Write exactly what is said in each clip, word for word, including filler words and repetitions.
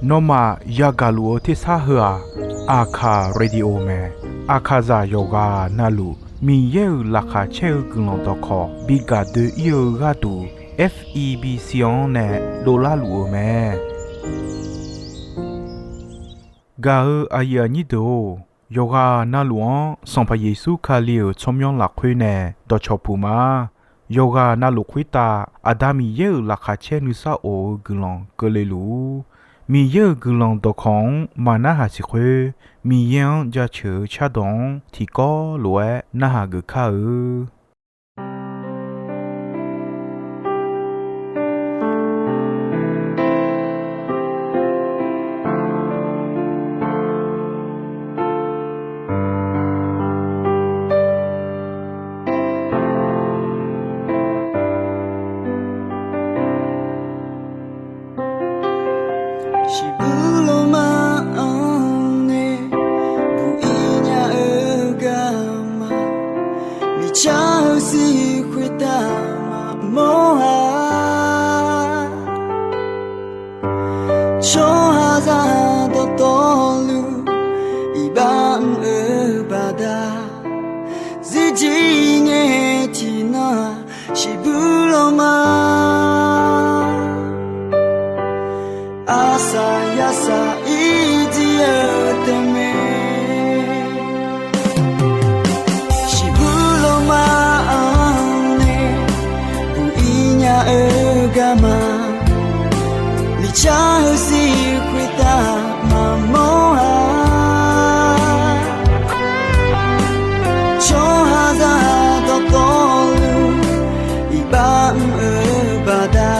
Nawmaf yagaq luf-eu tersar heu-aq, Aqkaq Radio mae. Aqkaqzaq yawqghaq navluf Miqyaer-euq laqkhaq caer-eu guiqlanq dawqkawq bi gaq doe-ir-eu gharduq, F E B C-anr nae dovlar luf-eu mae. Gaq-eu aqyuif aqnyir deuq-or, yawqghaq navluf-anr Sanqpaq Yeqsur Kali-euq tsawrmyanr lafkhoer nae dawqcawq puq ma. Yawqghaq navluf khoertav Aqda Miqyaer-euq laqkhaq caer nuisar of-eu guiqlanq keuvle luf-ur. Miqyaer-euq guiqlanq dawqkawq-anr maqnarhaq siq khoer, Miqyaer-anr jaceuq-eu cardawq-anr tiqkawv lof-aer narhaq geuf kar-eu. Shiqbuir lawrma-anr nae buq-ir nya-eu garma, miqcar-eu sir khoertav maqmawr-a. Tsawrhaqzaq dawqtawvluf iqbax mr-eu baqda, zirjir ngae tiqnan-aq, shiqbuir lawrma arsaq yarsaq ir jir-eu tae mae. Shiqbuir lawrma-anr nae buq-ir nya-eu garma, miqcar-eu sir khoertav maqmawr-a. Tsawrhaqzaq dawqtawvluf iqbax mr-eu baqda,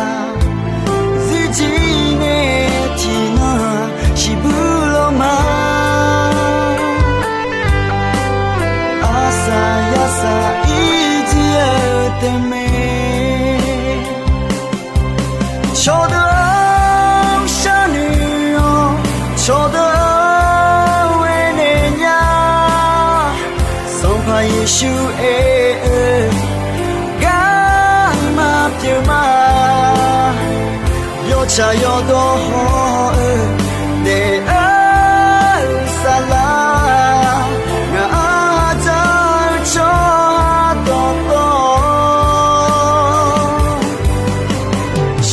zirjir ngae tiqnan-aq, shiqbuir lawrma arsaq yarsaq ir jir-eu tae mae. Cawqdeuq-or, sharnoeq-awq. Cawqdeuq-or, aernaeq nya. Sanqpaq Yeqsur aer-eu, garma pyeuf ma. Yawtsaq yawdawr haw-eu daef-eu saflar, ngaq-anr dzaq-eu tsawrhaq dawqtawv,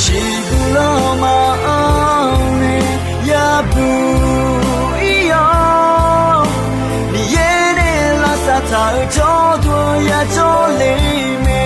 shiqbuir lawrma-anr nae yabuq ir-awr, Miqyaer nae lavsav taq-euq jawrduq yajawr le mae.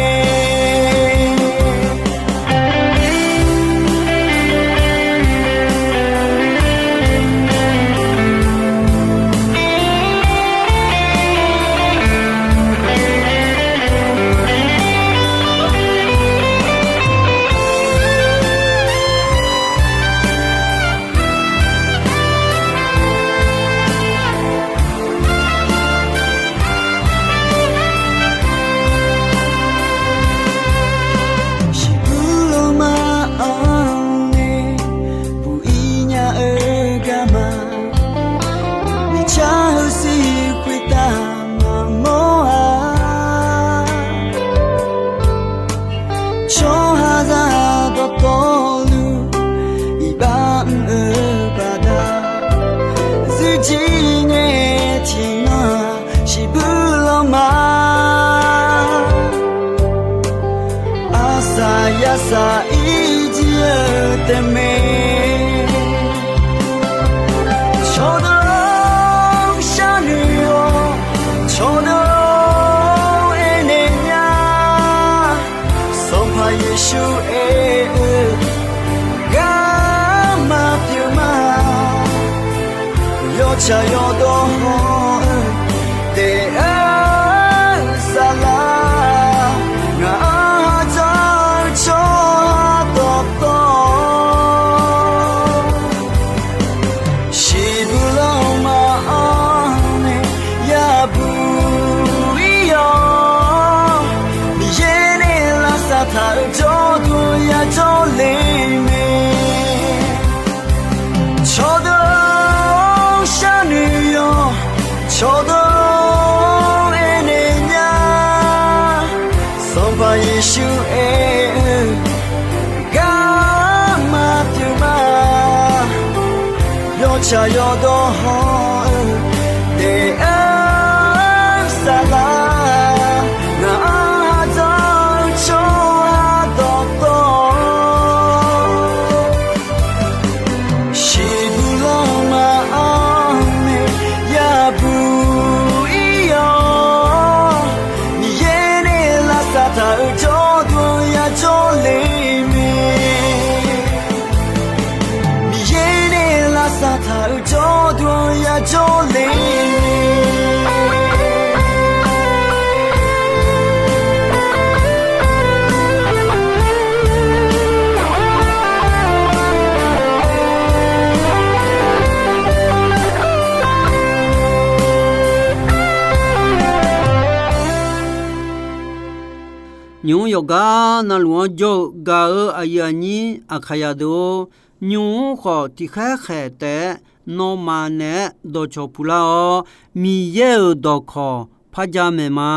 Shiqbuir lawrma-anr nae buq-ir nya-eu garma, miqcar-eu sir khoertav maqmawr-a. Tsawrhaqzaq dawqtawvluf iqbax mr-eu baqda, zirjir ngae tiqnan-aq, shiqbuir lawrma arsaq yarsaq ir jir-eu tae mae. Cawqdeuq-or, sharnoeq-awq. Cawqdeuq-or, aernaeq nya. Sanqpaq Yeqsur aer-eu, garma pyeuf ma. Yawtsaq yawdawr haw-eu daef-eu saflar, ngaq-anr dzaq-eu tsawrhaq dawqtawv, shiqbuir lawrma-anr nae yabuq ir-awr, Miqyaer nae lavsav taq-euq jawrduq yajawr le mae. Cawqdeuq-or, sharnoeq-awq. Tsaq yawdawr hawr-eu daef-aer saflar, ngaq-anr ha dzanr-eu tsawrhaq dawqtawv, shiqbuq lanma-anr nae yabuq ir-awr, Miqyaer nae lavsav taq-euq jawrduq yajawr le mae. Miqyaer nae lavsav taq-euq jawrduq yajawr le. Nymq-mr yawqgar navluf-anr jawr-eu gaq-eu aqyuif aqnyir Aqkaqyaq deuq-or, nymq-mr khawf tiqkhaer khaeq taef-aer nawmaf naeq-aer dawqcawq puq lar-awr, Miqyaer-euq dawqkawq par jamaeq ma.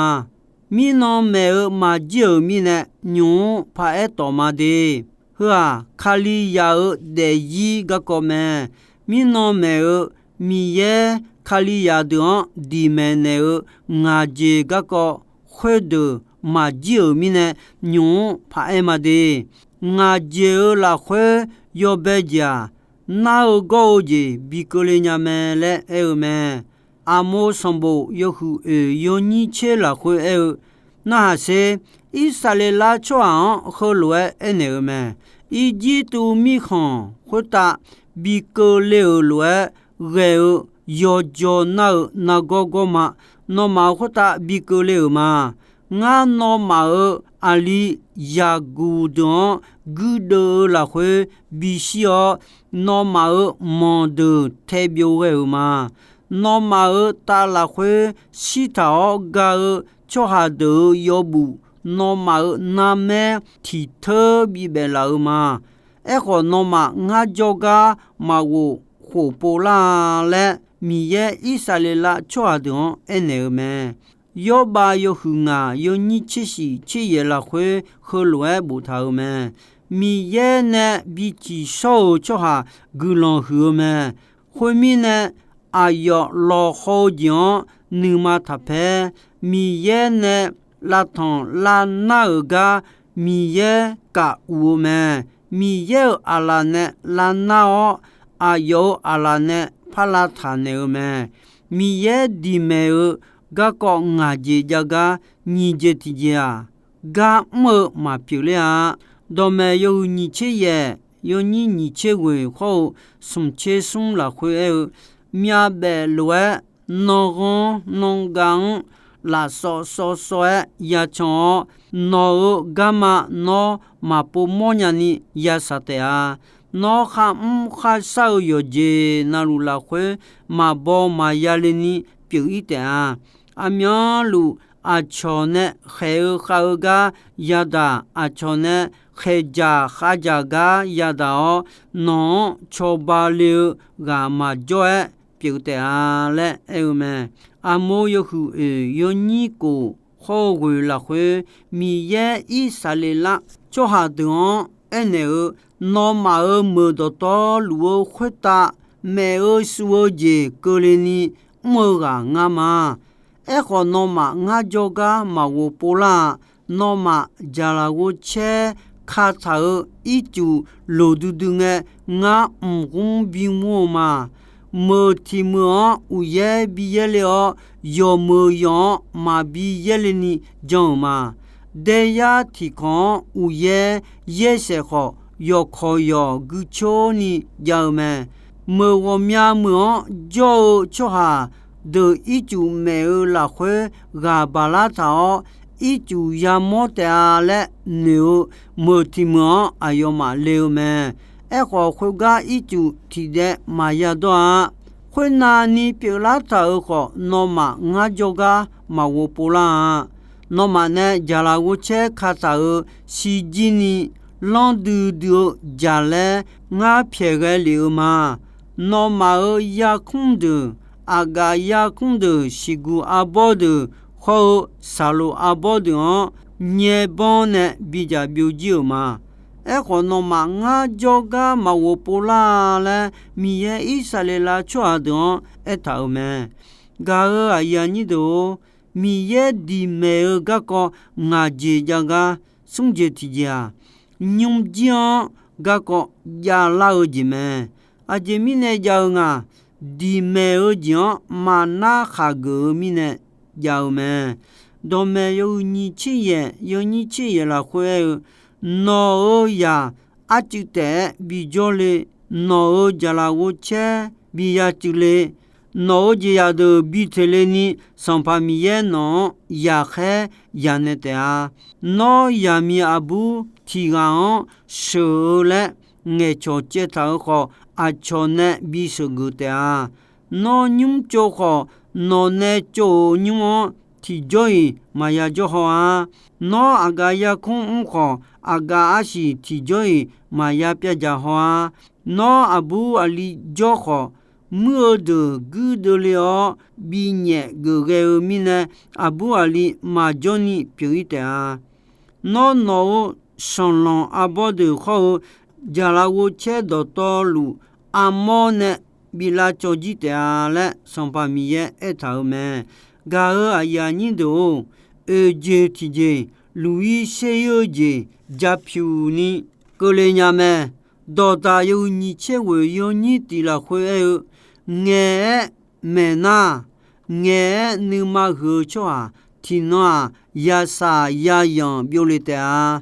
Mirnan maeq-eu maqjir-euq mirnae, nymq-mr paraer tawf ma de. Heu-aq, Kalizaq-euq daefzir garkawv mae. Mirnan maeq-eu Miqyaer Kalizaq deuq-anr diqmaeq naeq-eu ngaq jeq garkawv khoerdeuq maqjir-euq mirnae, nymq-mr paraer ma de. Ngaq jeq-euq lafkhoer yawbae jeq-aq, nar-eu gawr-eu jeq bi keuvle nya mae laer aer-eu mae. Aqmov sanqbof yawhuiq oeq yawnyir tser lafkhoer aer-eu, narhaq sher, Irsaqleqlav tsawrhaq-anr heulof-aer aernaeq-eu mae. Irjirtuv mirkhanq khoertav bi keuvle-euq lof-aer ghae-eu yawjaw nar-eu nargawr gawrma, nawmaf-euq khoertav bi keuvle-euq ma. Ngar nawmaf-euq aqli zaqguq deuq-anr guirdeuv-eu lafkhoer bishir-awr, nawmaf-euq manq deuq tae byov ghae-euq ma. Nawmaf-euq tav lafkhoer shirtaq-awr ga-eu tsawrhaq deuq-euq yawbuf, nawmaf-euq narmaer tiqteur bibaef laf-eu ma. Aerkhawf, nawmaf ngar jawrgar maqghof khof pov lar-a laer, Miqyaer Irsaqleqlav tsawrhaq deuq-anr aernaeq-eu mae. Yawrbav yawhuiq ngaq yawnyir tser shif tser yaef lafkhoer heulof-aer boftaq-euq mae. Miqyaer nae bi tsiqshawr-euq tsawrhaq guiqlanq huiq-eu mae. Khoermirnae, aqyawf lawqhaw-eu jeq-anr nuima taqpaer, Miqyaer nae lavtanq lavnar-euq gar Miqyaer kaf uq-eu mae. Miqyaer-euq aqlaf nae lavnar-awr, aqyawf-euq aqlaf nae par lavtaq naeq-eu mae. Miqyaer diqmaeq-eu garkawv ngaq jeq jav gar nyiq jeq tiqjeq-aq, gar mr-eu maqpyeuf ler-a. Dawqmaeq yawhuiq nyiq tser yaef, yawnyir nyiq tser ghoeq hawr-eu smq tser smr lafkhoer aer-eu, myavbaef lof-aer, nanghanr nangav-anr lafsawv sawv sawv-aer yacan-awr, nawq-euq garma nawr maqpov mawrnya ni yashaq taef-a. Nawr kharmr kharshar-eu yawqjeq navluf lafkhoer maqbaw maqya le ni pyeuf-ir taef-a. Aqmyanluf aqcawq nae khaeq-eu khav-eu gar yadaq, aqcawq nae khaeqdzaq khavdzaq gar yadaq-awr, nawq-anr cawba le-eu ghaq maqjawr-aer pyeuf taef-a laer aer-eu mae. Aqmov yawhuiq oeq yawnyir kof hawr-eu ghoeq lafkhoer, Miqyaer Irsaqleqlav tsawrhaq deuq-anr aernaeq-eu, nawmaf-euq meuq dawqtawvluf-eu khoertav maef-eu suv-eu jeq keuvle ni mr-eu ghaq ngar ma. Aerkhawf, nawmaf ngar jawrgar maqghof pov lar-a. Nawmaf jaqlaq ghovcaer kataq-euq ircuf loqdui dui ngae, ngar mq ghmr bimur-eu ma. Meuq tiq meuq-anr uqyaer bi yaerle-awr, yawqmeuq yawq-anr maqbi yaerle ni jan-euq ma. Daeyar tiq kanq-anr uqyaer yaersaef khawf, yawqkawq yawq guicor ni jav-eu mae. Meuq ghawqmya meuq-anr jawr-eu tsawrhaq deuq ircuf maef-eu lafkhoer ghaq baq lar taq-awr, ircuf yamawr taef-a laer noeq-eu meuq tiq meuq-anr aqyawfmaf le-eu mae. Aerkhawf, khoergar ircuf tiqdaev maqya dawr-a. Khoernav ni pyeuflar taq-euq khawf, nawmaf ngar jawrgar maqghof pov lar-a. Nawmaf nae jaqlaq ghovcaer kataq-euq shirjir ni lanr duidui-eu jaqlaer ngar pyaeq ghae lef-eu ma. Nawmaf-euq yarkmr deuq, aqgaf yarkmr deuq, siqguq arbawr deuq hawr-eu saqloq arbawr deuq-anr nyaer banr nae bidzaq byovjir-euq ma. Aerkhawf, nawmaf ngar jawrgar maqghof pov lar-a laer, Miqyaer Irsaqleqlav tsawrhaq deuq-anr aertaq-euq mae. Gaq-euq aqyuif aqnyir deuq-or, Miqyaer diq maeq-eu garkawv ngaq jeq jav gar, smr jeq tiqjeq-aq, nymrjir-anr garkawv javlar-eu jeq mae. Aqjeq mirnae jav-eu nga, diq maeq-eu jeq-anr maqnar khaqgeuf-eu mirnae jav-eu mae. Dawqmaeq yawhuiq nyiq tser yaeq, yawnyir tser yaeq lafkhoer aer-eu, nawq-euq zaq arcuiv taef-aer bijawr le, nawq-euq jaqlaf ghovcaer bi ya cuiv le, nawq-euq jeqzaq deuq bi teq le ni, Sanqpaq Miqyaer nawq-anr yaqkhaer yaqnaeq taef-a. Nawr, zaqmiq aqbur tiq ghaq-anr sheuq-eu laer ngaeqcawq caev taq-euq khawf, aqcawq nae bisheuq geuf taef-a. Nawr, nymr tsov khawf, nawq nae tsov-euq nymr-anr tiqjawr-iq maqya jawr haw-a. Nawr, aqgaf yarkmr mr khawf, aqgaf arsiq tiqjawr-iq maqya pyavdzaq haw-a. Nawr, aqbur aqli jawr khawf, muir-eu deuq guirdeuv le-awr, binyaef geuf ghae-eu mirnae, aqbur aqli maqjawr ni pyeuf-ir taef-a. Nawr, nawq-euq sanqlanq arbawr deuq hawr-eu, jaqlaf ghovcaer dawqtawvluf armawr nae bi lavcawv jir taef-a laer, Sanqpaq Miqyaer aertaq-euq mae. Gaq-euq aqyuif aqnyir deuq-or, oeq jeq tiqjeq, luq-ir ser-ir-eu jeq ja pyuq ni keuvle nya mae. Dawqdaq yawhuiq nyiq tser ghoeq yawnyir tiq lafkhoer aer-eu, ngaeq-aer maeqnar, ngaeq-aer nuima huiq-eu tsawrhaq tiqnan-aq, yasaq yayanq byovle taef-a.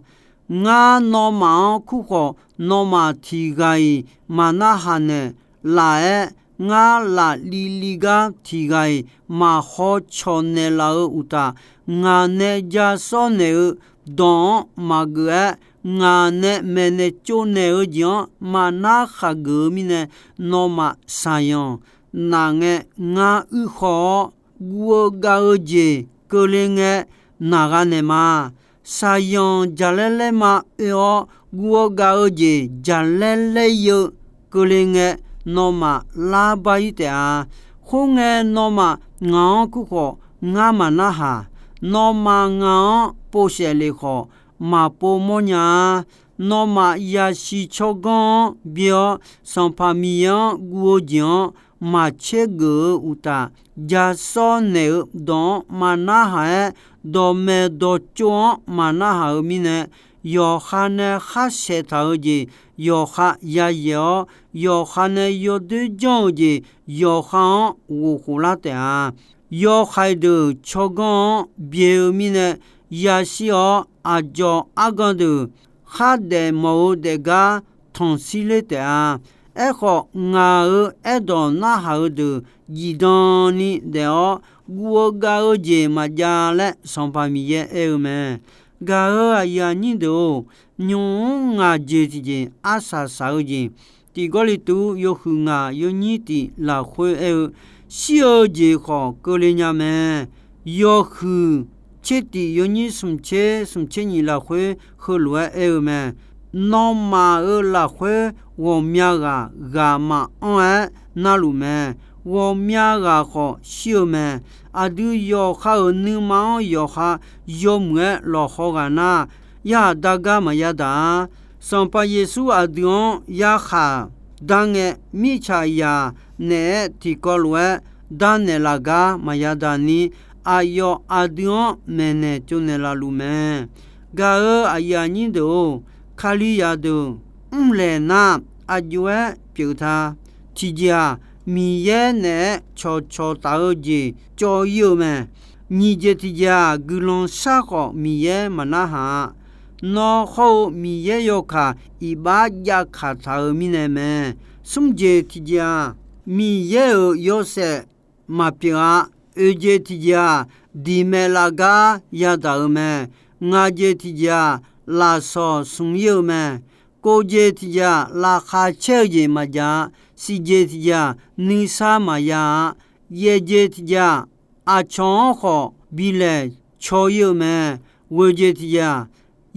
Ngar nawmaf-anr kur khawf, nawmaf tiq ghaq-iq maqnarhaq naeq laf-aer, ngar laf li li gar tiq ghaq-iq maqhaw cawq naeqlaf-eu uqtaf, ngaq nae ja sawr naeq-eu dawq-anr maqgeuf-aer, ngaq nae maeqnaeq tsovnaeq-eu jeq-anr maqnar khaqgeuf-eu mirnae, nawmaf saqyanq naf ngae ngar uir khaw-awr, guv-eu gav-eu jeq keuvle ngae naq gha naeq ma. Saqyanq jaqlaer laer ma oe-awr, guv-eu gav-eu jeq jaqlaer laer-eu keuvle ngae, nawmaf lar bar-ir taef-a. Khoerngae, nawmaf ngaq-anr kur khawf, ngar maqnarhaq. Nawmaf ngaq-anr povsaef lef khawf, maqpov mawrnya-a. Nawmaf yasiq tsawrganr-anr byae-awr, Sanqpaq Miqyaer-anr guv-eu jeq-anr maqtser geuf-eu uqtaf, ja sawr naeq-eu dawq-anr maqnarhaq-aer, dawqmaeq dawqtsov-anr maqnarhaq-eu mirnae, yawqha nae khar saeqtaq-eu jeq yawqha yayaeq-awr, yawqha nae yawdoer janr-eu jeq yawqha-anr ghof khof lar taef-a. Yawhaiq deuq tsawrganr-anr byae-eu mirnae, yashir-awr aqdzawq argan deuq khardaef mawf-eu daefgar tanqshir ler taef-a. Aerkhawf, ngaq-euq aerdawq narhaq-eu deuq zifdan ni daef-awr, guv-eu gav-eu jeq maqjav laer Sanqpaq Miqyaer aer-eu mae. Gaq-euq aqyuif aqnyir deuq-or, nymq-mr ngaq jeq tiqjeq arsaq saq-eu jeq, tiq Gawrliqtu yawhuiq ngaq yawnyir tiq lafkhoer aer-eu, shir-eu jeq khawf keuvle nya mae. Yawhuiq tser tiq yawnyir smq tser smq tser nyiq lafkhoer heulof-aer aer-eu mae. Nawmaf-euq lafkhoer ghawqmya ghaq ghaq maqanr-aer narluf mae. Ghawqmya ghaq khawf shir-eu mae. Aqdui yawqha-euq nuima-anr yawqha yawmuiq-aer lawqhaw ghaq nar, yarkhaq dar gar maqya daq-a. Sanqpaq Yeqsur aqdui-anr yarkhaq dar ngae, mirtsaqzaq naeq-aer tiqkawv lof-aer darnaeq laf gar maqya daq ni, aqyawf aqdui-anr maeqnaeq tsovnaeq laf luf mae. Gaq-euq aqyuif aqnyir deuq-or, Kalizaq deuq mrlaeq nar, aqjox-aer pyeuf ta. Tiqjeq-aq, Miqyaer naeq-aer cawqcawq taf-eu jeq cawv-ir-eu mae. Nyiq jeq tiqjeq-aq, guiqlanq shar khawf Miqyaer maqnarhaq-a. Nawr hawr-eu Miqyaer yawkaq iqbax jav kaq taq-euq mirnae mae. Smr jeq tiqjeq-aq, Miqyaer-euq yawshaef maqpyeuf-a. Oeq jeq tiqjeq-aq, diq maeqlaf gar yadaq-euq mae. Ngaq jeq tiqjeq-aq, lafsawq smq-ir-eu mae. Kov jeq tiqjeq-aq, laqkhaq caer-eu jeq maqjav-a. Siq jeq tiqjeq-aq, nuisar maqya-a. Yaeq jeq tiqjeq-aq, aqcawq-anr khawf bilaeq caw-ir-eu mae. Ghoeq jeq tiqjeq-aq,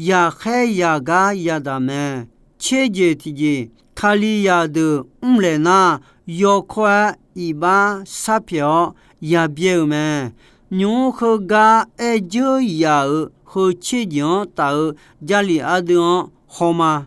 yaqkhaer yaqgar yadaq mae. Tser jeq tiqjeq, Kalizaq deuq mrlaeq nar, yawkawr-aer iqbax sharpyaeq-awr yabyaer-eu mae. Nymq-mr heugar aer dzeur yaq-euq heu tser jeq-anr taf-eu Jarlif ardeuv-anr hawma.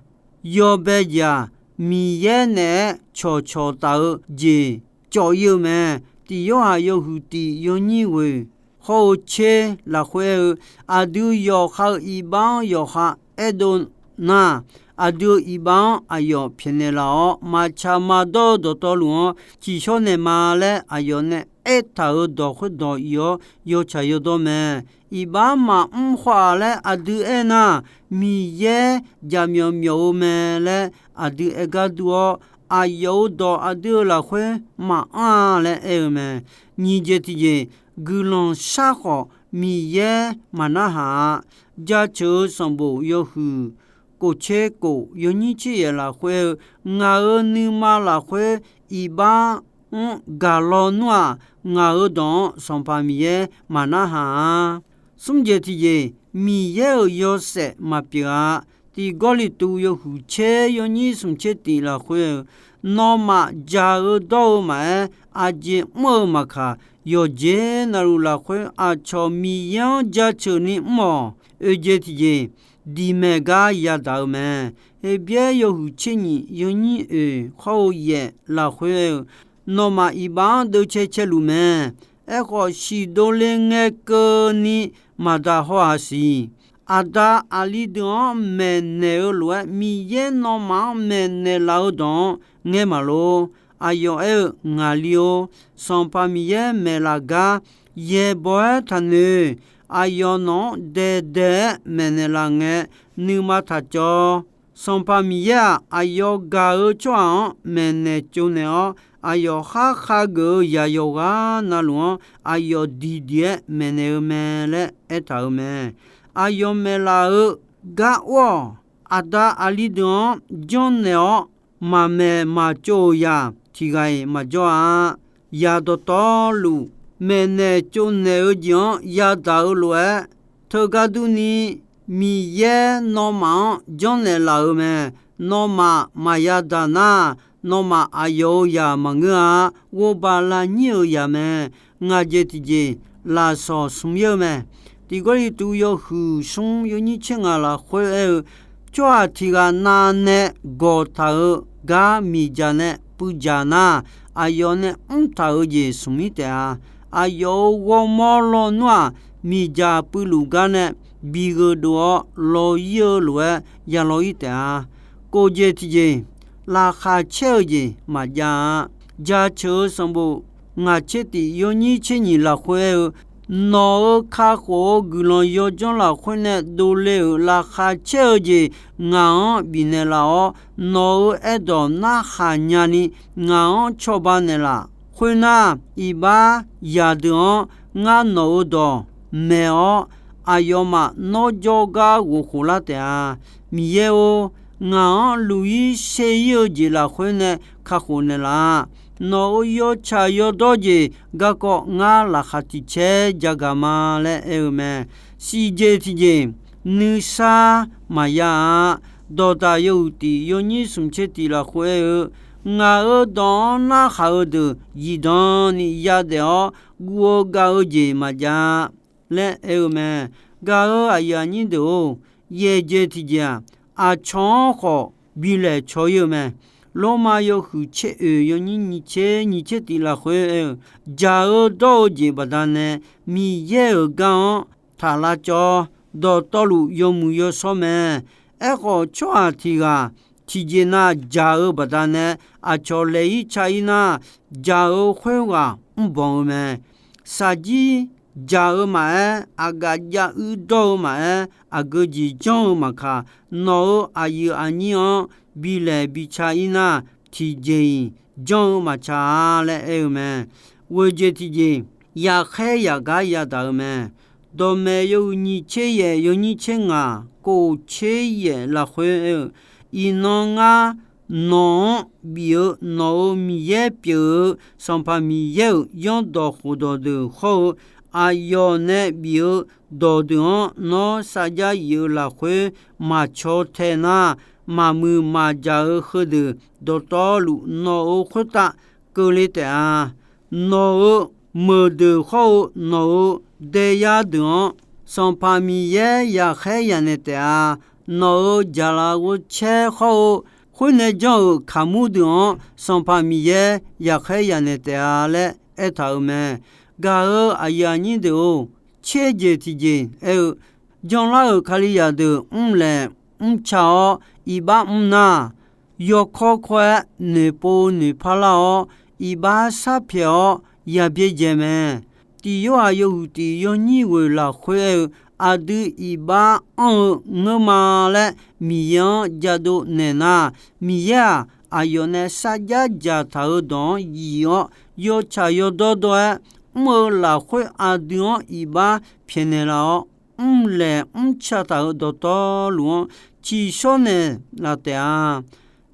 yawbae jeq-aq, Miqyaer naeq-aer cawqcawq taf-eu jeq cawv-ir-eu mae. Tiq Yorhaq yawhuiq tiq yawnyir ghoeq hawr-eu tser lafkhoer aer-eu, aqdui yawqha-euq iqbax-anr yawqha aerdov nar, aqdui-euq iqbax-anr aqyawf pyaeqnaeq laf-awr, maqtsaq maqdawr-eu dawqtawvluf-anr ciqshawr naeqma laer aqyawf nae aertaq-euq dawq khoerdawq iq-awr yawtsaq yawdawr mae. Iqbax maqmr khawf-aq laer aqdui aernar, Miqyaer jaqmyawf myawf-eu mae laer aqdui aer gar dur-awr, aqyawf-euq dawq aqdui-euq lafkhoer maqanr-a laer aer-eu mae. Nyiq jeq tiqjeq, guiqlanq shar khawf Miqyaer maqnarhaq-a. Jaceuq-eu sanqbof yawhuiq kof tser kof yawnyir tser yaef lafkhoer aer-eu, ngaq-euq nuima lafkhoer iqbax-anr gaq lawnmr-aq, ngaq-euq dawq-anr Sanqpaq Miqyaer maqnarhaq-a. Smr jeq tiqjeq, Miqyaer-euq yawshaef maqpyeuf-a. Tiq Gawrliqtu yawhuiq tser yawnyir smq tser tiq lafkhoer-eu, nawmaf jaq-eu dawr-eu maqaer, aqjeq mr-eu maqkaq, yawqjeq navluf lafkhoer aqcawq Miqyaer-anr jaceuq ni mr-awq. Oeq jeq tiqjeq, diqmaeq gar yadaq-eu mae. Heqbyaer yawhuiq tser nyiq yawnyir oeq hawr-eu yaef lafkhoer aer-eu, nawmaf iqbax-anr deuvcae caeluf mae. Aerkhawf, siqdov le ngae keuvni maqda haw-aq siq. Aqda aqli deuq-anr maeqnaeq-eu lof-aer, Miqyaer nawmaf-anr maeqnaeq laf-eu dawq-anr ngaer maqlor. Aqyawf aer-eu, ngaqli-or, Sanqpaq Miqyaer maeqlaf gar yaeqbawq-aer taqnoeq. Aqyawf nawq-anr daeqdaeq-aer maeqnaeq laf ngae, nuima taq cawv. Sanqpaq Miqyaer-aq, aqyawf gaq-eu tsawrhaq-anr maeqnaeq tsovnaeq-awr, aqyawf khar khageuf-eu zaq yawqghaq navluf-anr aqyawf diqdiq-aer maeqnaeq-eu mae laer aertaq-euq mae. Aqyawf maeqlaf-eu gar or-awq. Aqda aqli deuq-anr janrnaeq-awr, maqmaeq maqtsov-euq zaq tiq ghaq-iq maqjawr-a. Zaq dawqtawvluf maeqnaeq tsovnaeq-eu jeq-anr yadaq-eu lof-aer, teugar durni, Miqyaer nawmaf-anr janrnaeq laf-euq mae. Nawmaf maqya daq nar, nawmaf aqyawf-euq zaq maqngeur-a. Ghovbaq lavnyir-euq zaq mae. Ngaq jeq tiqjeq, lafsawq smq-ir-eu mae. Tiq Gawrliqtu yawhuiq smr yawnyir tser ngaq lafkhoer aer-eu, tsawrhaq tiq ghaq navnae gawqtaq-eu gar miqdzaq nae puivdzaq nar, aqyawf nae mrtaq-euq jeq smq-ir taef-a. Aqyawf-euq ghawrmawr lawnmr-aq, miqdzaq puivluf gar nae bi gheudov-awr law-ir-eu lof-aer ya law-ir taef-a. Kof jeq tiqjeq, laqkhaq caer-eu jeq maqjav-a. Jaceuq-eu sanqbof ngaq tser tiq yawnyir tser nyiq lafkhoer aer-eu, nawq-euq kakhof-eu guiqlanq yawdzanr lafkhoer nae dovle-euq laqkhaq caer-eu jeq ngaq-anr bifnaeq laf-awr, nawq-euq aerdawq narhaq nyani ngaq-anr cawba naeqlaf. Khoernar, iqbax zaqdeuq-anr ngar nawq-euq dawq maeq-awr, aqyawfmaf nawr jawrgar ghofkhof lar taef-a. Miqyaer-or, ngaq-anr luq-ir ser-ir-eu jeq lafkhoer nae kakhof naeqlaf. Nawq-euq yawtsaq yawdawr jeq garkawv ngar laqkhaq tiq caer jagaq ma laer aer-eu mae. Siqjeq tiqjeq, nuisar maqya-a. Dawqdaq yawhuiq tiq yawnyir smq tser tiq lafkhoer aer-eu, ngaq-euq dawq-anr narhaq-eu deuq zifdan ni yadaef-awr guv-eu gav-eu jeq maqjav laer aer-eu mae. Gaq-euq aqyuif aqnyir deuq-or, yaeqjeq tiqjeq-aq, aqcawq-anr khawf bi laeq caw-ir-eu mae. Lormav yawhuiq tser oeq yawnyir nyiq tser nyiq tser tiq lafkhoer aer-eu, jaq-eu dawr-eu jeq baqdanae Miqyaer-euq gar-anr taq lavcawv. Dawqtawvluf yawmuiq yawshawr mae. Aerkhawf, tsawrhaq tiq ghaq tiqjeq nav jaq-eu baqdanae aqcawq laeq-ir ca-ir nar, jaq-eu khoerghaq mrbanq-eu mae. Shaqjir jaq-eu maqaer, aqgaf jav uir dawr-eu maqaer, aqgeu jeq janr-eu maqkaq, nawq-euq aqyuif aqnyir-anr bi laeq bi ca-ir nar, tiqjeq-iq janr-eu maqtsaq-a laer aer-eu mae. Ghoeq jeq tiqjeq, yaqkhaer yaqgar yadaq-eu mae. Dawqmaeq yawhuiq nyiq tser yaef yawnyir tser ngaq kof tser yaef lafkhoer aer-eu, iqnan ngar nawq-anr bif-eu nawq-euq Miqyaer pyeuf-eu Sanqpaq Miqyaer-euq zanrdawq khofdawq deuq hawr-eu, aqyawf nae bif-eu dawqdeuq-anr nawr sarjax yif-eu lafkhoer maqcaw tae nar, maqmuiq maqjaq-eu heudeuq dawqtawvluf nawq-euq khoertav keuvle taef-a. Nawq-euq meuqdeuq hawr-eu nawq-euq daeyar deuq-anr Sanqpaq Miqyaer yaqkhaer yaqnaeq taef-a. nawq-euq jaqlaf ghovcaer hawr-eu, khoernae janr-euq kaqmur deuq-anr Sanqpaq Miqyaer yaqkhaer yanaeq taef-a laer aertaq-euq mae. Gaq-eu aqyuif aqnyir deuq-or, tser jeq tiqjeq aer-eu, janlar-euq Kalizaq deuq mrlaeq mrca-awr iqbax mr nar, yawkawr kawr-aer noeqpov noeqpar lar-awr, iqbax sharpyaeq-awr yabyaerdzae mae. Tiq Yorhaq yawhuiq tiq yawnyir ghoeq lafkhoer aer-eu, aqdui iqbax anr-eu ngeur ma laer Miqyaer-anr jadov naeq nar, Miqyaer-aq, aqyawf nae sarjax dzaqtaq-euq dawq-anr yif-awr, yawtsaq yawdawr dawr-aer mr-eu lafkhoer aqdui-anr iqbax pyaeqnaeq laf-awr, mrlaeq mrca taq-euq dawqtawvluf-anr tsiqshawr naeq laf taef-a.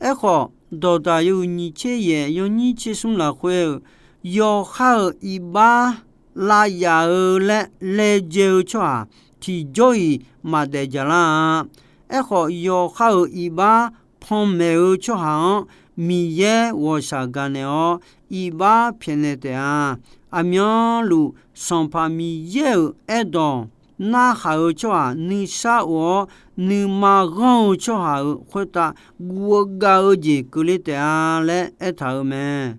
Aerkhawf, dawqdaq yawhuiq nyiq tser yaeq yawnyir tser smr lafkhoer-eu, yawqha-euq iqbax lav yaf-eu laer laejae-eu tsawrhaq tiqjawr-iq maqdaef jaqlar-a. Aerkhawf, yawqha-euq iqbax panmaeq-eu tsawrhaq-anr Miqyaer ghawqshaq gaqnaeq-awr, iqbax pyaeqnaeq taef-a. Aqmyanluf Sanqpaq Miqyaer-euq aerdawq narhaq-eu tsawrhaq nuisar of-awr, nuima ghanr-eu tsawrhaq-euq khoertav guv-eu gav-eu jeq keuvle taef-a laer aertaq-euq mae.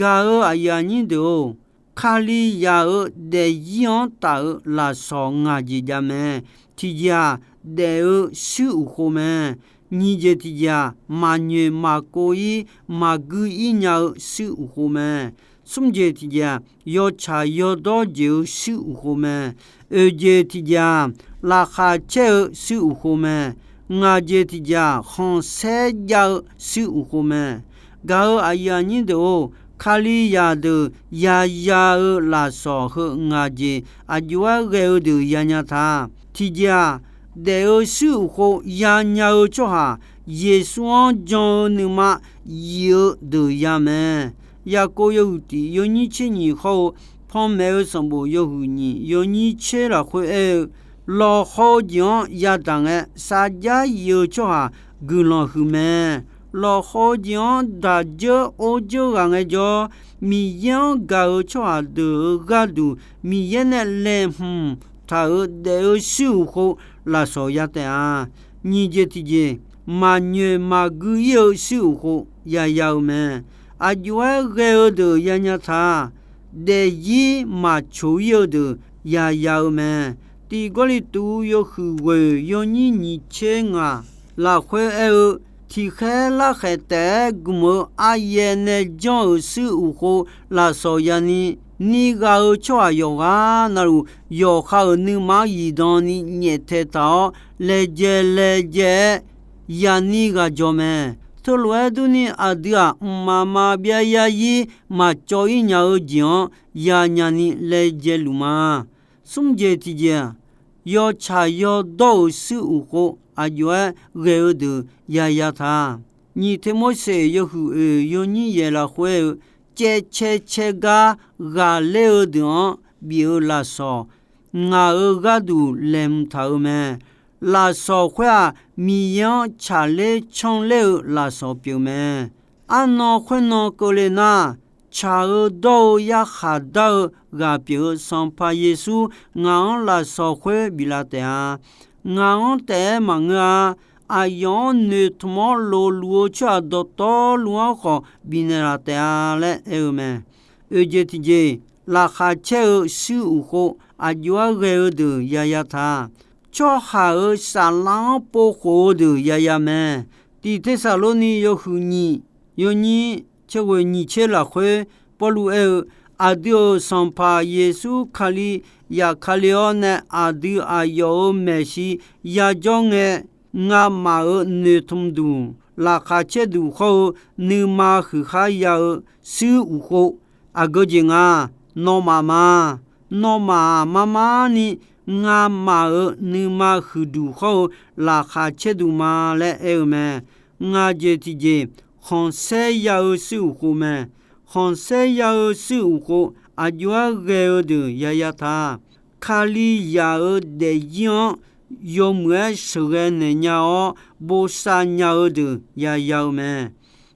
Gaq-eu aqyuif aqnyir deuq-or, Kalizaq-euq daefzir-anr taf-eu lafsawq ngaq jeq jav mae. Tiqjeq-aq, daef-eu shuir uqkhov mae. Nyiq jeq tiqjeq-aq, maqnyoeq maqkov-ir maqgui-ir nya-eu shuir uqkhov mae. Smr jeq tiqjeq-aq, yawtsaq yawdawr jeq-eu shuir uqkhov mae. Oeq jeq tiqjeq-aq, laqkhaq caer-eu shuir uqkhov mae. Ngaq jeq tiqjeq-aq, khanqsaer jav-eu shuir uqkhov mae. Gaq-eu aqyuif aqnyir deuq-or, Kalizaq deuq yaya-eu lafsawq heu ngaq jeq aqjox-aer ghae-eu deuq yanya ta. Tiqjeq-aq, daef-eu shuir uqkhov yanya-eu tsawrhaq, Yeqsur-anr jan-eu nuima yif-eu deuq ya mae. Yaqkov yawhuiq tiq yawnyir tser nyiq hawr-eu, Panmaeq-eu sanqbof yawhuiq nyiq yawnyir tser lafkhoer aer-eu, lawqhaw-eu jeq-anr yadaq ngae, sarjax yif-eu tsawrhaq guiqlanq huiq mae. Lawqhaw-eu jeq-anr daqdzeur ordzeur ghaq ngaejawr, Miqyaer-anr gaq-eu tsawrhaq deuq-euq gharduq Miqyaer nae laeqhmq taq-euq daef-eu shuir uqkhov lafsawq ya taef-a. Nyiq jeq tiqjeq, maqnyoeq maqgui-ir-eu shuir uqkhov yaya-eu mae. Aqjox-aer ghae-eu deuq yanya ta. Daefzir maqcoq ir-eu deuq yaya-eu mae. Tiq Gawrliqtu yawhuiq ghoeq yawnyir nyiq tser ngaq lafkhoer aer-eu, tiqkhaer larkhaeq taef-aer gmq-eu aryaev nae janr-euq shuir uqkhov lafsawq yani, nir gha-eu tsawrhaq yawqghaq navluf, yawqha-euq nuima-anr zifdan ni nyaeftaeq taq-awr, laejae laejae-aer yani ghaq jawq mae. Teulof-aer durni, aqdui-aq, mqmaq maqbyav zarzir maqcawv-ir nya-eu jeq-anr yanya ni laejae luf ma. Smr jeq tiqjeq-aq, yawtsaq yawdawr-euq shuir uqkhov aqjox-aer ghae-eu deuq yaya ta. Nyiq Teqmorseq yawhuiq oeq yawnyir yaeq lafkhoer-eu, caevcae cae gar ghaqler-eu deuq-anr bif-eu lafsawq, ngaq-euq gharduq laeqhmq taq-euq mae. Lafsawq khoer-aq, Miqyaer-anr tsaqler canler-eu lafsawq pyeuf mae. Arnan khoernan keuvle nar, tsaq-eu dawr-eu yarkhaq dar-eu ghaq pyeuf-eu Sanqpaq Yeqsur ngaq-anr lafsawq khoer biflaf taef-a. Ngaq-anr taef-aer maqngeur-a. Aqyawf-anr noeqtmq-awr lofluf-eu tsawrhaq dawqtawvluf-anr khawf bifnaeq laf taef-a laer aer-eu mae. Oeq jeq tiqjeq, laqkhaq caer-eu shuir uqkhov aqjox-aer ghae-eu deuq yaya ta. Tsawrhaq-euq saflar-anr povkhof-eu deuq yaya mae. Tiq Tersaqlorni yawhuiq nyiq yawnyir tser ghoeq nyiq tser lafkhoer Pawrluv aer-eu, aqdui-euq Sanqpaq Yeqsur Kali zafkale-awr nae aqdui aqyawf-euq maeqshi yajawr ngae, ngamaf-euq noeqtmq duq, laqkhaq caer duq hawr-eu nuima huiqkhar ya-eu shuir uqkhov, aqgeu jeq nga, nawmaf ma. Nawmaf-aq, marmarni ngamaf-euq nuima huiqduq hawr-eu laqkhaq caer duq ma laer aer-eu mae. Ngaq jeq tiqjeq, khanqsaer ya-eu shuir uqkhov mae. Khanqsaer ya-eu shuir uqkhov aqjox-aer ghae-eu deuq yaya ta. Kalizaq-euq daefzir-anr yawmuiq-aer sheuqghae naeq nya-awr, bosav nya-eu deuq yaya-eu mae.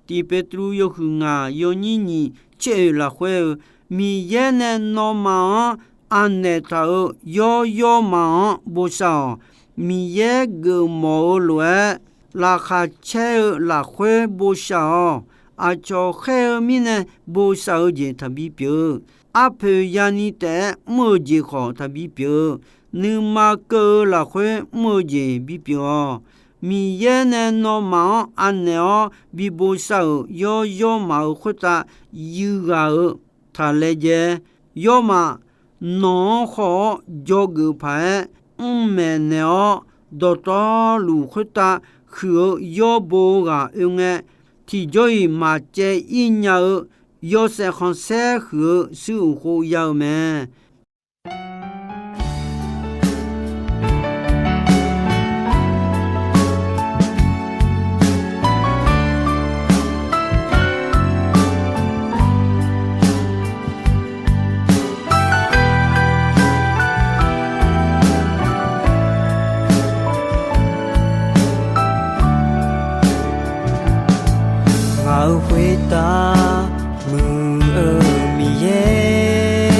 Tiq Petruv yawhuiq ngaq yawnyir nyiq tser oeq lafkhoer-eu, Miqyaer nae nawmaf-anr anaeq taq-euq yawr yawr maf-anr bosav-awq. Miqyaer geufmawf-eu lof-aer, laqkhaq caer-eu lafkhoer bosav-awq. Aqcawq khaer-eu mirnae bosav-eu jeq taqbi pyeuf-eu, arpoeq yani taef-aer mr-eu jeq khawf taqbi pyeuf-eu, nuima keuv-eu lafkhoer mr-eu jeq bipyeuf-awq. Miqyaer nae nawmaf-anr anaeq-awr bi bosav-euq yawr yawrmaf-euq khoertav yuighaq-eu taq laejae. Yawrmaf nawq-anr khawf-awr dzawgeuf paq-aer mrmaeq naeq-awr, dawqtawvluf khoertav huiq-eu yawr bo-eu ghaq oe ngae, tiqjawr-iq maqcaev ir nya-eu yawshaef khanqsaer huiq-eu shuir uq khov ya-eu mae. Ngaq-euq khoertav muiq-eu Miqyaer,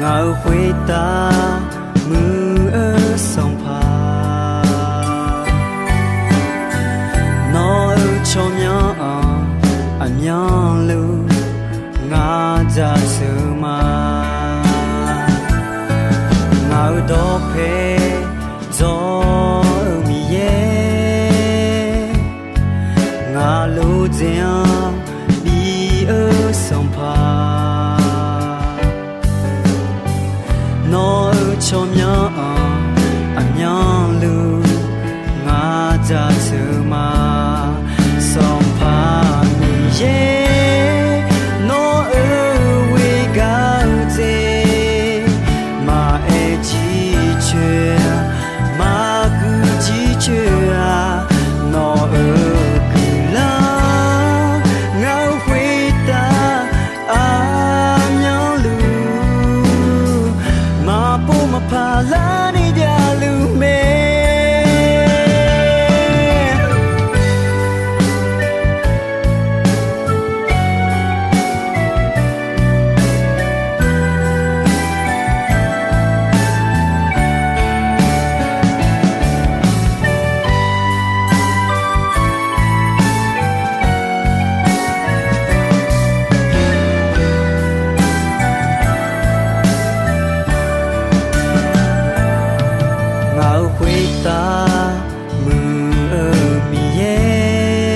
ngaq-euq khoertav muiq-eu Sanqpaq, nawq-euq tsawrmyanr-anr aqmyanluf ngar jaceuq ma. Ngaq-euq dawqpae dzawr-eu Miqyaer, ngaq lof dzaeq-anr bi-eu Sanqpaq, nawq-euq tsawrmyanr-anr aqmyanluf ngar jaceuq ma. Sanqpaq Miqyaer, nawq-euq ghoer gaq-eu jeq maqaer jircoer-a, maqguiq jircoer-a, nawq-euq guiqlanq ngaq-euq khoertav aqmyanluf maqpov maqpaq larni javluf mae. Ngaq-euq khoertav muiq-eu Miqyaer,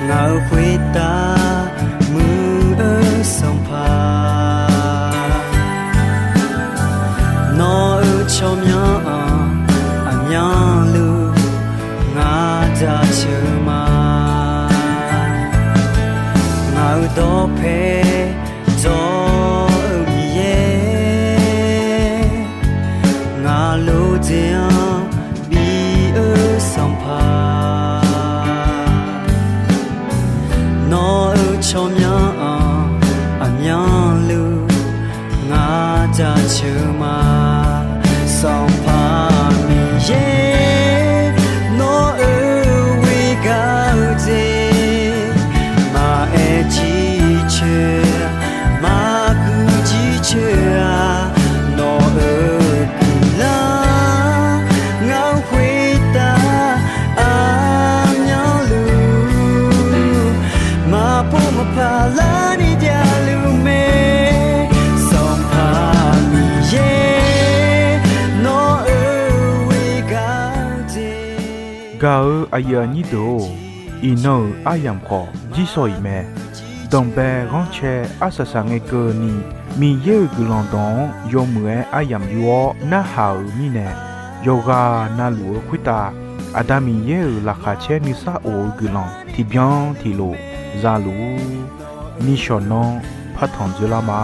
ngaq-euq khoertav muiq-eu Sanqpaq, nawq-euq tsawrmyanr-anr aqmyanluf ngar jaceuq ma. Ngaq-euq dawqpae dzawr-eu Miqyaer, ngaq lof dzaeq-anr bi-eu Sanqpaq, nawq-euq tsawrmyanr-anr aqmyanluf ngar jaceuq ma. Sanqpaq Miqyaer, nawq-euq ghoer gaq-eu jeq maqaer jircoer, maqguiq jircoer-a, nawq-euq guiqlanq ngaq-euq khoertav aqmyanluf maqpov maqpaq larni javluf mae. Sanqpaq Miqyaer, nawq-euq ghoer gaq-eu jeq. Gaq-eu aqyuif aqnyir deuq-or, iqnan-euq aryamq khawf jirsawq iq mae. Danqbae ghanrcae arsaq saq ngae keuvni, Miqyaer-euq guiqlanq dawq-anr yawmuiq-aer aryamq yur-awr narhaq-euq mirnae, yawqghaq na luf-eu khoertav Aqda Miqyaer-euq laqkhaq caer nuisar of-eu guiqlanq tiqbyan tiqlof za luf-ur. Nishawq nanr partanq dzoerlar ma.